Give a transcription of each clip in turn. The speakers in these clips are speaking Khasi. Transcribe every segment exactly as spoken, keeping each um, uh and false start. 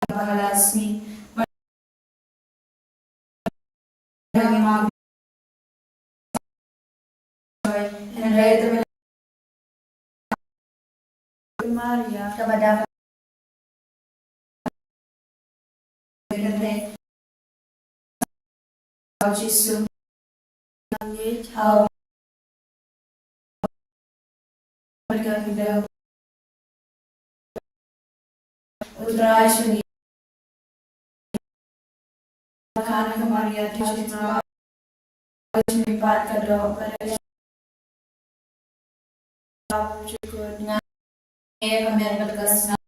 Mahalasmi. Maria. Jisu. Hau. U Trai shim ïa ka Maria, Trai shim ïa ka, shim ïa ka doh, Maria. Nga ïa ka mer bad ka snam.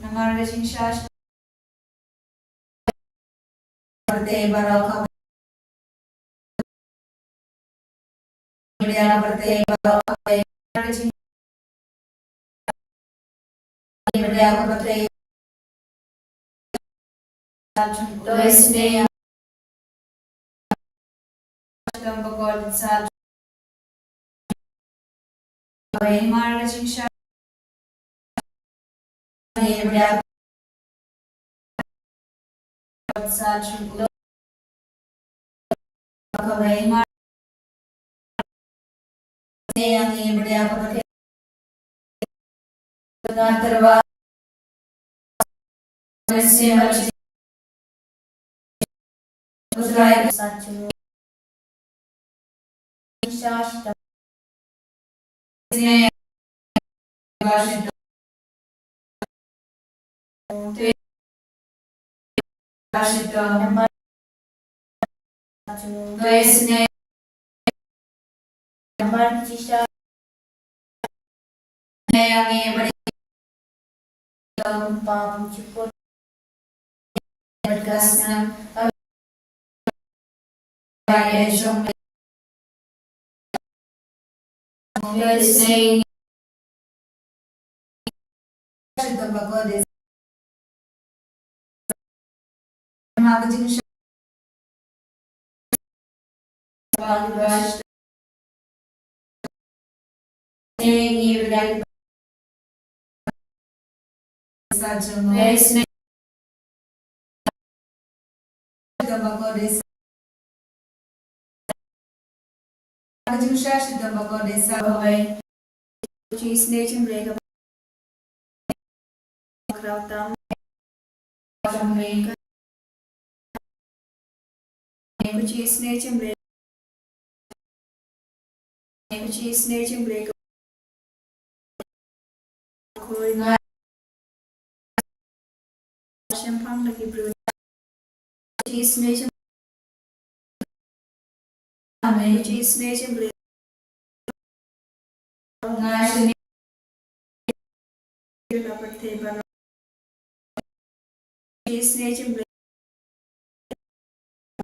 Namar ka jingshisha pyrthei baroh ka, namar ka jing, namar ka pyrthei. To isynei ïa nga. Shitom bakordit sa. Kawei mar ka jingshisha. Ïa nga. Sa shu. Kawei mar. Ïa nga. Nga tyrwa. Amen.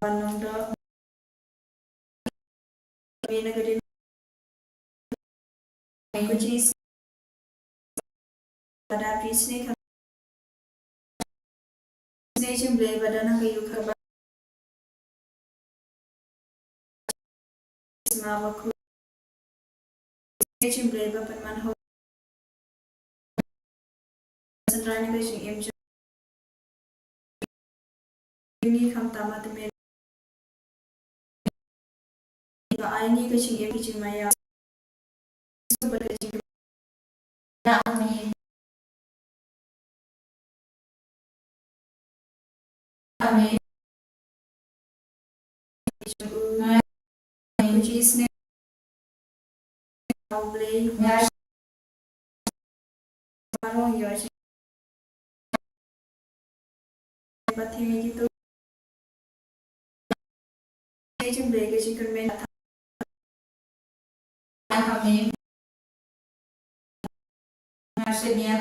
Wan nongdoh. Mena ka dei. Ko Jisu. Pada phi sne ka. Sne jingblei ba don ha ka ïu ka ba. Sma ba ku. Sne jingblei ba pynman ho. Synran ka jingim jong. Uni khamtam ma te me. Ba ai ni ka jingim ka jingmaïa. Ba ka jingim. Ya, amen. Amen. Amen. Amen. Amen.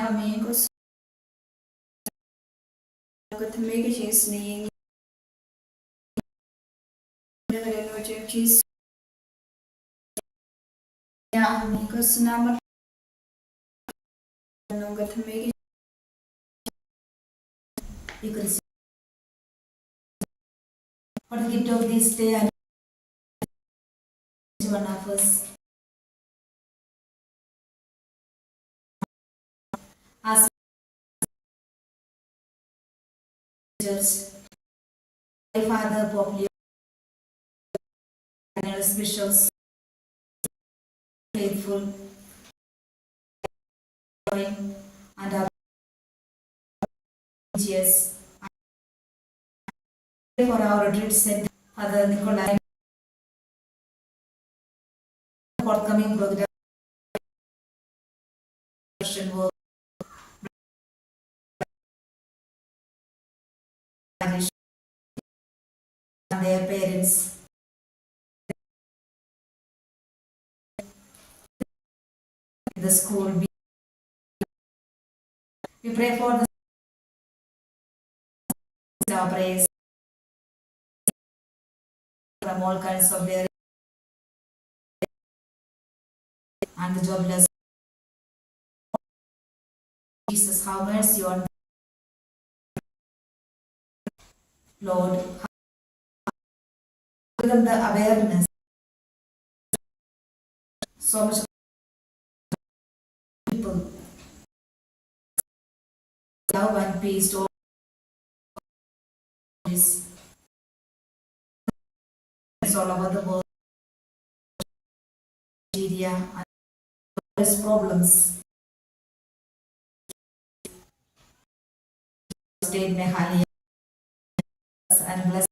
Amen. Ka thymmei ka jingsneng. Ka dei ka jong Jisu. Ïa, amen. Ka snam. Ka thymmei ka. Eucharist. For the gift of this day and to one of us. As church, Father Pope Leo, and special faithful and our G S. For our retreat center, Father Nikolai, forthcoming program, Christian work, and their parents. The school. We pray for the, our prayers from all kinds of their and the jobless. Jesus, have mercy on Lord, give them the awareness. So much people love and peace to all this. It's all over the world. Nigeria and all these problems. State Meghalaya and bless.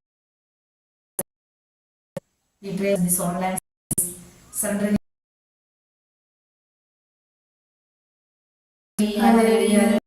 We praise this online. Surrendering. Hallelujah.